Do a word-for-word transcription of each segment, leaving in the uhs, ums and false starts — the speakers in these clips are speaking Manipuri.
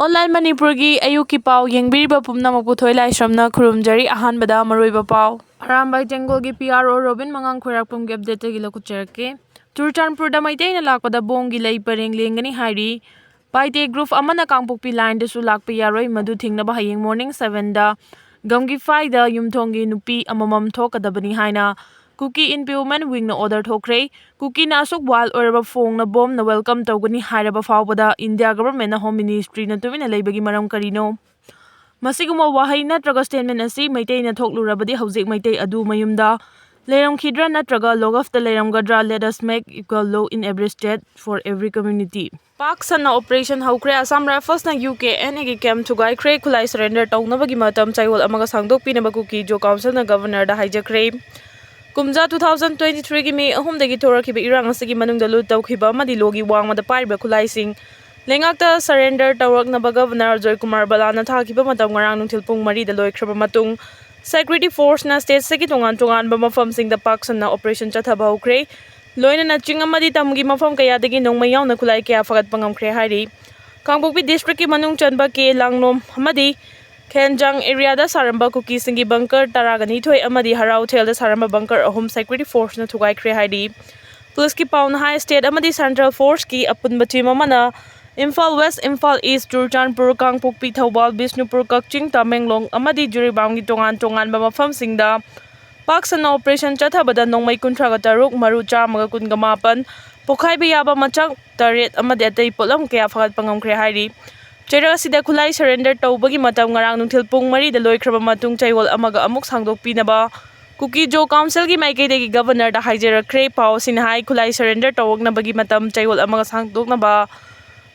Online ꯃꯅꯤꯄꯨꯔꯒꯤ ꯑꯌꯨꯛꯀꯤ ꯄꯥꯎ ꯌꯦꯡꯕꯤꯔꯤꯕ ꯄꯨꯝꯅꯃꯛꯄꯨ ꯊꯣꯏ ꯂꯥꯏꯁ꯭ꯔꯝꯅ ꯈꯨꯔꯨꯝꯖꯔꯤ꯫ ꯑꯍꯥꯟꯕꯗ ꯃꯔꯨꯑꯣꯏꯕ ꯄꯥꯎ꯫ ꯑꯔꯥꯝꯕꯥꯏ ꯖꯪꯒꯜꯒꯤ P R O ꯔꯣꯕꯤꯟ ꯃꯉꯥꯡ ꯈꯣꯏꯔꯥꯛꯄꯝꯒꯤ updateꯇꯒꯤ ꯂꯧꯈꯠꯆꯔꯛꯀꯦ꯫ ꯆꯨꯔꯆꯥꯟꯄꯨꯔꯗ ꯃꯩꯇꯩꯅ ꯂꯥꯛꯄꯗ ꯕꯣꯝꯒꯤ ꯂꯩ ꯄꯔꯦꯡ ꯂꯦꯡꯒꯅꯤ ꯍꯥꯏꯔꯤ꯫ ꯄꯥꯏꯇꯦ group ꯑꯃꯅ ꯀꯥꯡꯄꯣꯛꯄꯤ lineꯗꯁꯨ ꯂꯥꯛꯄ ꯌꯥꯔꯣꯏ, ꯃꯗꯨ ꯊꯤꯡꯅꯕ ꯍꯌꯦꯡ morning sevenꯗ ꯒꯝꯒꯤꯐꯥꯏꯗ ꯌꯨꯝꯊꯣꯡꯒꯤ ꯅꯨꯄꯤ ꯑꯃꯃꯝ ꯊꯣꯛꯀꯗꯕꯅꯤ ꯍꯥꯏꯅ Kuki Inpi Women Wingꯅ order ꯊꯣꯛꯈ꯭ꯔꯦ꯫ ꯀꯨꯀꯤꯅ ꯑꯁꯨꯛ wild ꯑꯣꯏꯔꯕ ꯐꯣꯡꯅ ꯕꯣꯝꯅ welcome ꯇꯧꯒꯅꯤ ꯍꯥꯏꯔꯕ ꯐꯥꯎꯕꯗ ꯏꯟꯗꯤꯌꯥ governmentꯅ Home Ministryꯅ ꯇꯨꯃꯤꯟꯅ ꯂꯩꯕꯒꯤ ꯃꯔꯝ ꯀꯔꯤꯅꯣ? ꯃꯁꯤꯒꯨꯝꯕ ꯋꯥꯍꯩ ꯅꯠꯇ꯭ꯔꯒ statement ꯑꯁꯤ ꯃꯩꯇꯩꯅ ꯊꯣꯛꯂꯨꯔꯕꯗꯤ ꯍꯧꯖꯤꯛ ꯃꯩꯇꯩ ꯑꯗꯨ ꯃꯌꯨꯝꯗ ꯂꯩꯔꯝꯈꯤꯗ꯭ꯔꯥ ꯅꯠꯇ꯭ꯔꯒ ꯂꯣꯛꯑꯞꯇ ꯂꯩꯔꯝꯒꯗ꯭ꯔꯥ? Let us make equal law in every state for every community. ꯄꯥꯛ ꯁꯟꯅ operation ꯍꯧꯈ꯭ꯔꯦ꯫ Assam Riflesꯅ U K N Aꯒꯤ camp ꯊꯨꯒꯥꯏꯈ꯭ꯔꯦ꯫ ꯈꯨꯠꯂꯥꯏ surrender ꯇꯧꯅꯕꯒꯤ ꯃꯇꯝ ꯆꯌꯣꯜ ꯑꯃꯒ ꯁꯥꯡꯗꯣꯛꯄꯤꯅꯕ Kuki Zo Councilꯅ governorꯗ ꯍꯥꯏꯖꯈ꯭ꯔꯦ꯫ ꯀꯨꯝꯖꯥ two thousand twenty threeꯒꯤ May ꯑꯍꯨꯝꯗꯒꯤ ꯊꯣꯔꯛꯈꯤꯕ ꯏꯔꯥꯡ ꯑꯁꯤꯒꯤ ꯃꯅꯨꯡꯗ loot ꯇꯧꯈꯤꯕ ꯑꯃꯗꯤ ꯂꯣꯒꯤ ꯋꯥꯡꯃꯗ ꯄꯥꯏꯔꯤꯕ ꯈꯨꯠꯂꯥꯏꯁꯤꯡ ꯂꯩꯉꯥꯛꯇ surrender ꯇꯧꯔꯛꯅꯕ governor ꯑꯖꯣꯏ ꯀꯨꯃꯥꯔ ꯕꯂꯥꯅ ꯊꯥꯈꯤꯕ ꯃꯇꯝ ꯉꯔꯥꯡ ꯅꯨꯡꯊꯤꯜ ꯄꯨꯡ ꯃꯔꯤꯗ ꯂꯣꯏꯈ꯭ꯔꯕ ꯃꯇꯨꯡ, security forceꯅ stateꯁꯤꯒꯤ ꯇꯣꯉꯥꯟ ꯇꯣꯉꯥꯟꯕ ꯃꯐꯝꯁꯤꯡꯗ ꯄꯥꯛ ꯁꯟꯅ operation ꯆꯠꯊꯕ ꯍꯧꯈ꯭ꯔꯦ꯫ ꯂꯣꯏꯅꯅ ꯆꯤꯡ ꯑꯃꯗꯤ ꯇꯝꯒꯤ ꯃꯐꯝ ꯀꯌꯥꯗꯒꯤ ꯅꯣꯡꯃꯩ ꯌꯥꯎꯅ ꯈꯨꯠꯂꯥꯏ ꯀꯌꯥ ꯐꯒꯠꯄ ꯉꯝꯈ꯭ꯔꯦ ꯍꯥꯏꯔꯤ꯫ ꯀꯥꯡꯄꯣꯛꯄꯤ districtꯀꯤ ꯃꯅꯨꯡ ꯆꯟꯕ ꯀꯦ ꯂꯥꯡꯂꯣꯝ ꯑꯃꯗꯤ ꯈꯦꯟꯖꯥꯡ areaꯗ ꯁꯥꯔꯝꯕ ꯀꯨꯀꯤꯁꯤꯡꯒꯤ bunker ꯇꯔꯥꯒ ꯅꯤꯊꯣꯏ ꯑꯃꯗꯤ ꯍꯔꯥꯎꯊꯦꯜꯗ ꯁꯥꯔꯝꯕ bunker ꯑꯍꯨꯝ security forceꯅ ꯊꯨꯒꯥꯏꯈ꯭ꯔꯦ ꯍꯥꯏꯔꯤ꯫ Policeꯀꯤ ꯄꯥꯎꯅ ꯍꯥꯏ, state ꯑꯃꯗꯤ central forceꯀꯤ ꯑꯄꯨꯟꯕ team ꯑꯃꯅ ꯏꯝꯐꯥꯜ West, ꯏꯝꯐꯥꯜ East, ꯆꯨꯔꯆꯥꯟꯄꯨꯔ, ꯀꯥꯡꯄꯣꯛꯄꯤ, ꯊꯧꯕꯥꯜ, ꯕꯤꯁꯅꯨꯄꯨꯔ, ꯀꯛꯆꯤꯡ, ꯇꯃꯦꯡꯂꯣꯡ ꯑꯃꯗꯤ ꯖꯤꯔꯤꯕꯥꯝꯒꯤ ꯇꯣꯉꯥꯟ ꯇꯣꯉꯥꯟꯕ ꯃꯐꯝꯁꯤꯡꯗ ꯄꯥꯛ ꯁꯟꯅ operation ꯆꯠꯊꯕꯗ ꯅꯣꯡꯃꯩ ꯀꯨꯟꯊ꯭ꯔꯥꯒ ꯇꯔꯨꯛ, ꯃꯔꯨ ꯆꯥꯝꯃꯒ ꯀꯨꯟꯒ ꯃꯥꯄꯟ, ꯄꯣꯈꯥꯏꯕ ꯌꯥꯕ ꯃꯆꯥꯛ ꯇꯔꯦꯠ ꯑꯃꯗꯤ ꯑꯇꯩ ꯄꯣꯠꯂꯝ ꯀꯌꯥ ꯐꯒꯠꯄ ꯉꯝꯈ꯭ꯔꯦ ꯍꯥꯏꯔꯤ꯫ ꯆꯩꯔꯛ ꯑꯁꯤꯗ ꯈꯨꯠꯂꯥꯏ surrender ꯇꯧꯕꯒꯤ ꯃꯇꯝ ꯉꯔꯥꯡ ꯅꯨꯡꯊꯤꯜ ꯄꯨꯡ ꯃꯔꯤꯗ ꯂꯣꯏꯈ꯭ꯔꯕ ꯃꯇꯨꯡ ꯆꯌꯣꯜ ꯑꯃꯒ ꯑꯃꯨꯛ ꯁꯥꯡꯗꯣꯛꯄꯤꯅꯕ Kuki Zo Councilꯒꯤ ꯃꯥꯏꯀꯩꯗꯒꯤ governorꯗ ꯍꯥꯏꯖꯔꯛꯈ꯭ꯔꯦ꯫ ꯄꯥꯎ ꯑꯁꯤꯅ ꯍꯥꯏ, ꯈꯨꯠꯂꯥꯏ surrender ꯇꯧꯔꯛꯅꯕꯒꯤ ꯃꯇꯝ ꯆꯌꯣꯜ ꯑꯃꯒ ꯁꯥꯡꯗꯣꯛꯅꯕ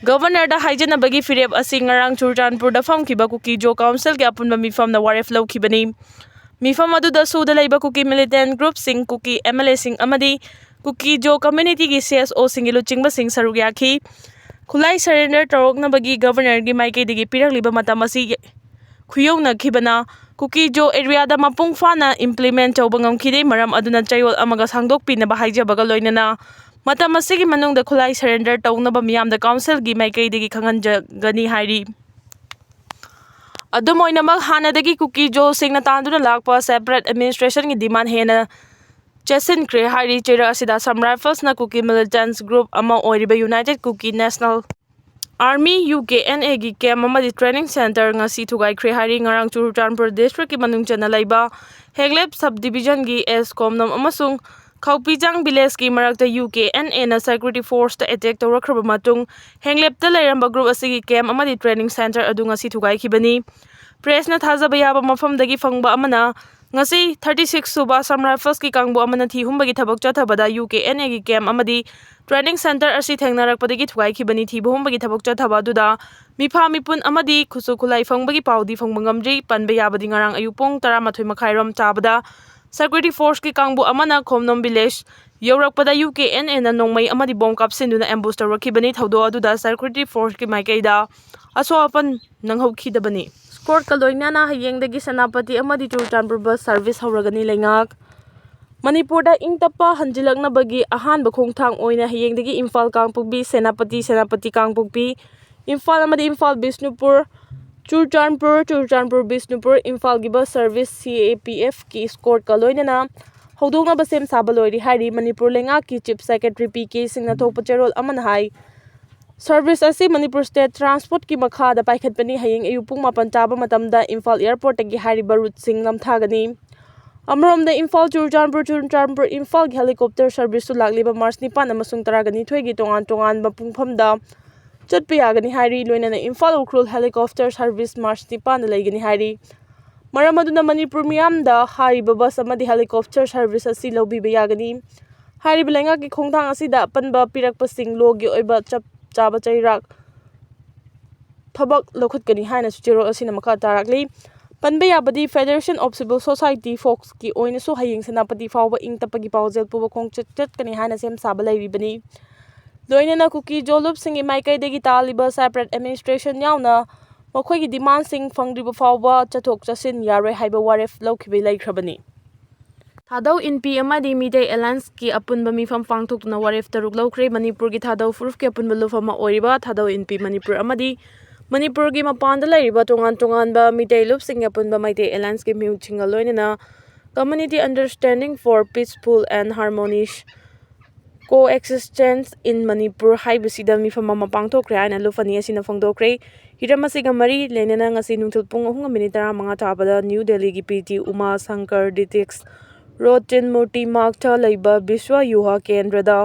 governorꯗ ꯍꯥꯏꯖꯅꯕꯒꯤ ꯐꯤꯔꯦꯞ ꯑꯁꯤ ꯉꯔꯥꯡ ꯆꯨꯔꯆꯥꯟꯄꯨꯔꯗ ꯐꯝꯈꯤꯕ Kuki Zo Councilꯒꯤ ꯑꯄꯨꯟꯕ ꯃꯤꯐꯝꯅ ꯋꯥꯔꯦꯞ ꯂꯧꯈꯤꯕꯅꯤ꯫ ꯃꯤꯐꯝ ꯑꯗꯨꯗ ꯁꯨꯗ ꯂꯩꯕ ꯀꯨꯀꯤ militant groupꯁꯤꯡ, ꯀꯨꯀꯤ M L Aꯁꯤꯡ ꯑꯃꯗꯤ Kuki Zo communityꯒꯤ C S Oꯁꯤꯡꯒꯤ ꯂꯨꯆꯤꯡꯕꯁꯤꯡ ꯁꯔꯨꯛ ꯌꯥꯈꯤ꯫ ꯈꯨꯠꯂꯥꯏ surrender ꯇꯧꯔꯛꯅꯕꯒꯤ governorꯒꯤ ꯃꯥꯏꯀꯩꯗꯒꯤ ꯄꯤꯔꯛꯂꯤꯕ ꯃꯇꯝ ꯑꯁꯤ ꯈꯨꯌꯧꯅꯈꯤꯕꯅ Kuki Zo areaꯗ ꯃꯄꯨꯡ ꯐꯥꯅ implement ꯇꯧꯕ ꯉꯝꯈꯤꯗꯦ꯫ ꯃꯔꯝ ꯑꯗꯨꯅ ꯆꯌꯣꯜ ꯑꯃꯒ ꯁꯥꯡꯗꯣꯛꯄꯤꯅꯕ ꯍꯥꯏꯖꯕꯒ ꯂꯣꯏꯅꯅ ꯃꯇꯝ ꯑꯁꯤꯒꯤ ꯃꯅꯨꯡꯗ ꯈꯨꯠꯂꯥꯏ surrender ꯇꯧꯅꯕ ꯃꯤꯌꯥꯝꯗ council ꯒꯤ ꯃꯥꯏꯀꯩꯗꯒꯤ ꯈꯪꯍꯟꯖꯒꯅꯤ ꯍꯥꯏꯔꯤ꯫ ꯑꯗꯨꯝ ꯑꯣꯏꯅꯃꯛ, ꯍꯥꯟꯅꯗꯒꯤ ꯀꯨꯀꯤ ꯖꯣꯁꯤꯡꯅ ꯇꯥꯟꯗꯨꯅ ꯂꯥꯛꯄ separate administration ꯒꯤ demand ꯍꯦꯟꯅ ꯆꯦꯠꯁꯤꯟꯈ꯭ꯔꯦ ꯍꯥꯏꯔꯤ꯫ ꯆꯩꯔꯛ ꯑꯁꯤꯗ Assam Rifles ꯅ ꯀꯨꯀꯤ militants group ꯑꯃ ꯑꯣꯏꯔꯤꯕ United Kuki National Army, U K N A ꯒꯤ camp ꯑꯃꯗꯤ training centre ꯉꯁꯤ ꯊꯨꯒꯥꯏꯈ꯭ꯔꯦ ꯍꯥꯏꯔꯤ꯫ ꯉꯔꯥꯡ ꯆꯨꯔꯆꯥꯟꯄꯨꯔ district ꯀꯤ ꯃꯅꯨꯡ ꯆꯟꯅ ꯂꯩꯕ ꯍꯦꯡꯂꯦꯞ sub division ꯒꯤ ꯑꯦꯁ ꯈꯣꯝꯅꯝ ꯑꯃꯁꯨꯡ ꯈꯧꯄꯤꯖꯥꯡ village ꯀꯤ ꯃꯔꯛꯇ U K N A ꯅ security force ꯇ attack ꯇꯧꯔꯛꯈ꯭ꯔꯕ ꯃꯇꯨꯡ, ꯍꯦꯡꯂꯦꯞꯇ ꯂꯩꯔꯝꯕ group ꯑꯁꯤꯒꯤ camp ꯑꯃꯗꯤ training centre ꯑꯗꯨ ꯉꯁꯤ ꯊꯨꯒꯥꯏꯈꯤꯕꯅꯤ꯫ Press ꯅ ꯊꯥꯖꯕ ꯌꯥꯕ ꯃꯐꯝꯗꯒꯤ ꯐꯪꯕ ꯑꯃꯅ, ꯉꯁꯤ thirty six ꯁꯨꯕ Assam Rifles ꯀꯤ ꯀꯥꯡꯕꯨ ꯑꯃꯅ ꯊꯤ ꯍꯨꯝꯕꯒꯤ ꯊꯕꯛ ꯆꯠꯊꯕꯗ U K N A ꯒꯤ camp ꯑꯃꯗꯤ training centre ꯑꯁꯤ ꯊꯦꯡꯅꯔꯛꯄꯗꯒꯤ ꯊꯨꯒꯥꯏꯈꯤꯕꯅꯤ꯫ ꯊꯤꯕ ꯍꯨꯝꯕꯒꯤ ꯊꯕꯛ ꯆꯠꯊꯕ ꯑꯗꯨꯗ ꯃꯤꯐꯥ ꯃꯤꯄꯨꯟ ꯑꯃꯗꯤ ꯈꯨꯠꯁꯨ ꯈꯨꯠꯂꯥꯏ ꯐꯪꯕꯒꯤ ꯄꯥꯎꯗꯤ ꯐꯪꯕ ꯉꯝꯗ꯭ꯔꯤ꯫ ꯄꯟꯕ ꯌꯥꯕꯗꯤ, ꯉꯔꯥꯡ ꯑꯌꯨꯛ ꯄꯨꯡ ꯇꯔꯥꯃꯥꯊꯣꯏ ꯃꯈꯥꯏ ꯔꯣꯝ ꯆꯥꯕꯗ security force ꯀꯤ ꯀꯥꯡꯕꯨ ꯑꯃꯅ ꯈꯣꯝꯅꯣꯝ village ꯌꯧꯔꯛꯄꯗ U K N A ꯅ ꯅꯣꯡꯃꯩ ꯑꯃꯗꯤ bomb ꯀꯥꯞꯁꯤꯟꯗꯨꯅ ambush ꯇꯧꯔꯛꯈꯤꯕꯅꯤ꯫ ꯊꯧꯗꯣꯛ ꯑꯗꯨꯗ security force ꯀꯤ ꯃꯥꯏꯀꯩꯗ ꯑꯁꯣꯛ ꯑꯄꯟ ꯅꯪꯍꯧꯈꯤꯗꯕꯅꯤ꯫ Escort ꯀ ꯂꯣꯏꯅꯅ ꯍꯌꯦꯡꯗꯒꯤ ꯁꯦꯅꯥꯄꯇꯤ ꯑꯃꯗꯤ ꯆꯨꯔꯆꯥꯟꯄꯨꯔ bus service ꯍꯧꯔꯒꯅꯤ꯫ ꯂꯩꯉꯥꯛ ꯃꯅꯤꯄꯨꯔꯗ ꯏꯪ ꯇꯞꯄ ꯍꯟꯖꯤꯜꯂꯛꯅꯕꯒꯤ ꯑꯍꯥꯟꯕ ꯈꯣꯡꯊꯥꯡ ꯑꯣꯏꯅ ꯍꯌꯦꯡꯗꯒꯤ ꯏꯝꯐꯥꯜ ꯀꯥꯡꯄꯣꯛꯄꯤ, ꯁꯦꯅꯥꯄꯇꯤ, ꯁꯦꯅꯥꯄꯇꯤ ꯀꯥꯡꯄꯣꯛꯄꯤ, ꯏꯝꯐꯥꯜ ꯑꯃꯗꯤ ꯏꯝꯐꯥꯜ ꯕꯤꯁꯅꯨꯄꯨꯔ, ꯆꯨꯔꯆꯥꯟꯄꯨꯔ, ꯆꯨꯔꯆꯥꯟꯄꯨꯔ ꯕꯤꯁꯅꯨꯄꯨꯔ, ꯏꯝꯐꯥꯜꯒꯤ bus service C A P F ꯀꯤ escort ꯀ ꯂꯣꯏꯅꯅ ꯍꯧꯗꯣꯛꯅꯕ ꯁꯦꯝ ꯁꯥꯕ ꯂꯣꯏꯔꯦ ꯍꯥꯏꯔꯤ꯫ ꯃꯅꯤꯄꯨꯔ ꯂꯩꯉꯥꯛꯀꯤ Chief Secretary P K ꯁꯤꯡꯅ ꯊꯣꯛꯄ ꯆꯦꯔꯣꯜ ꯑꯃꯅ ꯍꯥꯏ, service ꯑꯁꯤ ꯃꯅꯤꯄꯨꯔ State Transport ꯀꯤ ꯃꯈꯥꯗ ꯄꯥꯏꯈꯠꯄꯅꯤ꯫ ꯍꯌꯦꯡ ꯑꯌꯨꯛ ꯄꯨꯡ ꯃꯥꯄꯟ ꯇꯥꯕ ꯃꯇꯝꯗ ꯏꯝꯐꯥꯜ airport ꯇꯒꯤ ꯍꯥꯏꯔꯤꯕ route ꯁꯤꯡ ꯅꯝꯊꯒꯅꯤ꯫ ꯑꯃꯔꯣꯝꯗ ꯏꯝꯐꯥꯜ ꯆꯨꯔꯆꯥꯟꯄꯨꯔ, ꯆꯨꯔꯆꯥꯟꯄꯨꯔ ꯏꯝꯐꯥꯜꯒꯤ helicopter service ꯁꯨ ꯂꯥꯛꯂꯤꯕ March ꯅꯤꯄꯥꯟ ꯑꯃꯁꯨꯡ ꯇꯔꯥꯒ ꯅꯤꯊꯣꯏꯒꯤ ꯇꯣꯉꯥꯟ ꯇꯣꯉꯥꯟꯕ ꯄꯨꯡꯐꯝꯗ ꯆꯠꯄ ꯌꯥꯒꯅꯤ ꯍꯥꯏꯔꯤ꯫ ꯂꯣꯏꯅꯅ Imphal Ukhrul helicopter service March ꯅꯤꯄꯥꯟꯗ ꯂꯩꯒꯅꯤ ꯍꯥꯏꯔꯤ꯫ ꯃꯔꯝ ꯑꯗꯨꯅ ꯃꯅꯤꯄꯨꯔ ꯃꯤꯌꯥꯝꯗ ꯍꯥꯏꯔꯤꯕ bus ꯑꯃꯗꯤ helicopter service ꯑꯁꯤ ꯂꯧꯕꯤꯕ ꯌꯥꯒꯅꯤ꯫ ꯍꯥꯏꯔꯤꯕ ꯂꯩꯉꯥꯛꯀꯤ ꯈꯣꯡꯊꯥꯡ ꯑꯁꯤꯗ ꯑꯄꯟꯕ ꯄꯤꯔꯛꯄꯁꯤꯡ law ꯒꯤ ꯑꯣꯏꯕ ꯆꯞ ꯆꯥꯕ ꯆꯩꯔꯥꯛ ꯊꯕꯛ ꯂꯧꯈꯠꯀꯅꯤ ꯍꯥꯏꯅꯁꯨ ꯆꯦꯔꯣꯜ ꯑꯁꯤꯅ ꯃꯈꯥ ꯇꯥꯔꯛꯂꯤ꯫ ꯄꯟꯕ ꯌꯥꯕꯗꯤ, Federation of Civil Society, fox ꯀꯤ ꯑꯣꯏꯅꯁꯨ ꯍꯌꯦꯡ ꯁꯦꯅꯥꯄꯇꯤ ꯐꯥꯎꯕ ꯏꯪ ꯇꯞꯄꯒꯤ ꯄꯥꯎꯖꯦꯜ ꯄꯨꯕ ꯈꯣꯡꯆꯠ ꯆꯠꯀꯅꯤ ꯍꯥꯏꯅ ꯁꯦꯝ ꯁꯥꯕ ꯂꯩꯔꯤꯕꯅꯤ꯫ ꯂꯣꯏꯅꯅ ꯀꯨꯀꯤ ꯖꯣꯂꯨꯞꯁꯤꯡꯒꯤ ꯃꯥꯏꯀꯩꯗꯒꯤ ꯇꯥꯜꯂꯤꯕ separate administration ꯌꯥꯎꯅ ꯃꯈꯣꯏꯒꯤ demand ꯁꯤꯡ ꯐꯪꯗ꯭ꯔꯤꯕ ꯐꯥꯎꯕ ꯆꯠꯊꯣꯛ ꯆꯠꯁꯤꯟ ꯌꯥꯔꯣꯏ ꯍꯥꯏꯕ ꯋꯥꯔꯦꯞ ꯂꯧꯈꯤꯕ ꯂꯩꯈ꯭ꯔꯕꯅꯤ꯫ ꯊꯥꯗꯧ ꯏꯟꯄꯤ ꯑꯃꯗꯤ ꯃꯤꯇꯩ ꯑꯦꯂꯥꯏꯟꯁꯀꯤ ꯑꯄꯨꯟꯕ ꯃꯤꯐꯝ ꯄꯥꯡꯊꯣꯛꯇꯨꯅ ꯋꯥꯔꯦꯞ ꯇꯔꯨꯛ ꯂꯧꯈ꯭ꯔꯦ꯫ ꯃꯅꯤꯄꯨꯔꯒꯤ ꯊꯥꯗꯧ ꯐꯨꯔꯨꯞꯀꯤ ꯑꯄꯨꯟꯕ ꯂꯨꯞ ꯑꯃ ꯑꯣꯏꯔꯤꯕ ꯊꯥꯗꯧ ꯏꯟꯄꯤ ꯃꯅꯤꯄꯨꯔ ꯑꯃꯗꯤ ꯃꯅꯤꯄꯨꯔꯒꯤ ꯃꯄꯥꯟꯗ ꯂꯩꯔꯤꯕ ꯇꯣꯉꯥꯟ ꯇꯣꯉꯥꯟꯕ ꯃꯤꯇꯩ ꯂꯨꯞꯁꯤꯡꯒꯤ ꯑꯄꯨꯟꯕ ꯃꯩꯇꯩ ꯑꯦꯂꯥꯏꯟꯁꯀꯤ ꯃꯤꯍꯨꯠꯁꯤꯡꯒ ꯂꯣꯏꯅꯅ Community Understanding for Peaceful and Harmonious Coexistence in Manipur ꯍꯥꯏꯕꯁꯤꯗ ꯃꯤꯐꯝ ꯑꯃ ꯄꯥꯡꯊꯣꯛꯈ꯭ꯔꯦ ꯍꯥꯏꯅ ꯂꯨꯞ ꯑꯅꯤ ꯑꯁꯤꯅ ꯐꯣꯡꯗꯣꯛꯈ꯭ꯔꯦ꯫ ꯍꯤꯔꯝ ꯑꯁꯤꯒ ꯃꯔꯤ ꯂꯩꯅꯅ ꯉꯁꯤ ꯅꯨꯡꯊꯤꯜ ꯄꯨꯡ ꯑꯍꯨꯝꯒ ꯃꯤꯅꯤꯠ ꯇꯔꯥꯃꯉꯥ ꯊꯥꯕꯗ ꯅ꯭ꯌꯨ ꯗꯦꯜꯂꯤꯒꯤ ꯄꯤ ꯇꯤ ꯎꯃꯥ ꯁꯪꯀꯔ ꯗꯤꯇꯤꯛꯁ ꯔꯣꯇꯤꯟ ꯃꯨꯔꯇꯤ ꯃꯥꯛꯇ ꯂꯩꯕ ꯕꯤꯁ꯭ꯋ ꯌꯨꯍꯥ ꯀꯦꯟꯗ꯭ꯔꯗ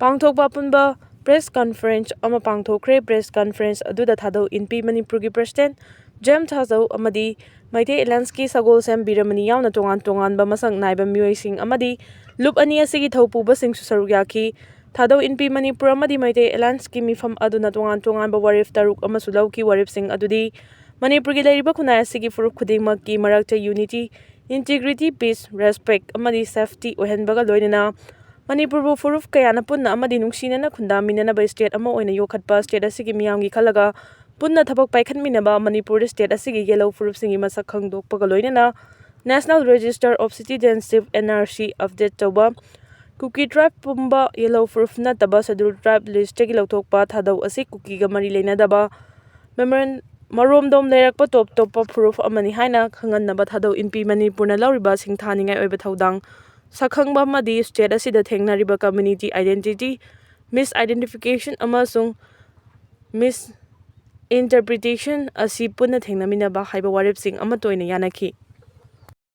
ꯄꯥꯡꯊꯣꯛꯄ ꯑꯄꯨꯟꯕ ꯄ꯭ꯔꯦꯁ ꯀꯟꯐꯔꯦꯟꯁ ꯑꯃ ꯄꯥꯡꯊꯣꯛꯈ꯭ꯔꯦ꯫ ꯄ꯭ꯔꯦꯁ ꯀꯟꯐꯔꯦꯟꯁ ꯑꯗꯨꯗ ꯊꯥꯗꯧ ꯏꯟꯄꯤ ꯃꯅꯤꯄꯨꯔꯒꯤ ꯄ꯭ꯔꯦꯁꯤꯗꯦꯟꯠ ꯖꯦꯝ ꯊꯥꯖꯧ ꯑꯃꯗꯤ ꯃꯩꯇꯩ ꯑꯦꯂꯥꯏꯟꯁꯀꯤ ꯁꯒꯣꯜꯁꯦꯝ ꯕꯤꯔꯃꯅꯤ ꯌꯥꯎꯅ ꯇꯣꯉꯥꯟ ꯇꯣꯉꯥꯟꯕ ꯃꯁꯛ ꯅꯥꯏꯕ ꯃꯤꯑꯣꯏꯁꯤꯡ ꯑꯃꯗꯤ ꯂꯨꯞ ꯑꯅꯤ ꯑꯁꯤꯒꯤ ꯊꯧꯄꯨꯕꯁꯤꯡꯁꯨ ꯁꯔꯨꯛ ꯌꯥꯈꯤ꯫ ꯊꯥꯗꯧ ꯏꯟꯄꯤ ꯃꯅꯤꯄꯨꯔ ꯑꯃꯗꯤ ꯃꯩꯇꯩ ꯑꯦꯂꯥꯏꯟꯁꯀꯤ ꯃꯤꯐꯝ ꯑꯗꯨꯅ ꯇꯣꯉꯥꯟ ꯇꯣꯉꯥꯟꯕ ꯋꯥꯔꯦꯞ ꯇꯔꯨꯛ ꯑꯃꯁꯨ ꯂꯧꯈꯤ꯫ ꯋꯥꯔꯦꯞꯁꯤꯡ ꯑꯗꯨꯗꯤ ꯃꯅꯤꯄꯨꯔꯒꯤ ꯂꯩꯔꯤꯕ ꯈꯨꯟꯅꯥꯏ ꯑꯁꯤꯒꯤ ꯐꯨꯔꯨꯞ ꯈꯨꯗꯤꯡꯃꯛꯀꯤ ꯃꯔꯛꯇ unity, integrity, peace, respect ꯑꯃꯗꯤ safety ꯑꯣꯏꯍꯟꯕꯒ ꯂꯣꯏꯅꯅ ꯃꯅꯤꯄꯨꯔꯕꯨ ꯐꯨꯔꯨꯞ ꯀꯌꯥꯅ ꯄꯨꯟꯅ ꯑꯃꯗꯤ ꯅꯨꯡꯁꯤꯅꯅ ꯈꯨꯟꯗꯥꯃꯤꯟꯅꯅꯕ state ꯑꯃ ꯑꯣꯏꯅ ꯌꯣꯛꯈꯠꯄ, state ꯑꯁꯤꯒꯤ ꯃꯤꯌꯥꯝꯒꯤ ꯈꯜꯂꯒ ꯄꯨꯟꯅ ꯊꯕꯛ ꯄꯥꯏꯈꯠꯃꯤꯟꯅꯕ, ꯃꯅꯤꯄꯨꯔꯗ state ꯑꯁꯤꯒꯤ ꯌꯦꯜꯍꯧ ꯐꯨꯔꯨꯞꯁꯤꯡꯒꯤ ꯃꯁꯛ ꯈꯪꯗꯣꯛꯄꯒ ꯂꯣꯏꯅꯅ National Register of Citizenship, N R C, update ꯇꯧꯕ, ꯀꯨꯀꯤ tribe ꯄꯨꯝꯕ ꯌꯦꯜꯍꯧ ꯐꯨꯔꯨꯞ ꯅꯠꯇꯕ schedule tribe listꯇꯒꯤ ꯂꯧꯊꯣꯛꯄ, ꯊꯥꯗꯧ ꯑꯁꯤ ꯀꯨꯀꯤꯒ ꯃꯔꯤ ꯂꯩꯅꯗꯕ ꯃꯦꯃꯣꯔꯦꯟ-, ꯃꯔꯣꯝꯗꯣꯝ ꯂꯩꯔꯛꯄ ꯇꯣꯞ ꯇꯣꯞꯄ ꯐꯨꯔꯨꯞ ꯑꯃꯅꯤ ꯍꯥꯏꯅ ꯈꯪꯍꯟꯅꯕ ꯊꯥꯗꯧ ꯏꯟꯄꯤ ꯃꯅꯤꯄꯨꯔꯅ ꯂꯧꯔꯤꯕ ꯁꯤꯡꯊꯥꯅꯤꯡꯉꯥꯏ ꯑꯣꯏꯕ ꯊꯧꯗꯥꯡ ꯁꯛꯈꯪꯕ ꯑꯃꯗꯤ state ꯑꯁꯤꯗ ꯊꯦꯡꯅꯔꯤꯕ community identity misidentification ꯑꯃꯁꯨꯡ misinterpretation ꯑꯁꯤ ꯄꯨꯟꯅ ꯊꯦꯡꯅꯃꯤꯟꯅꯕ ꯍꯥꯏꯕ ꯋꯥꯔꯦꯞꯁꯤꯡ ꯑꯃꯠꯇ ꯑꯣꯏꯅ ꯌꯥꯅꯈꯤ꯫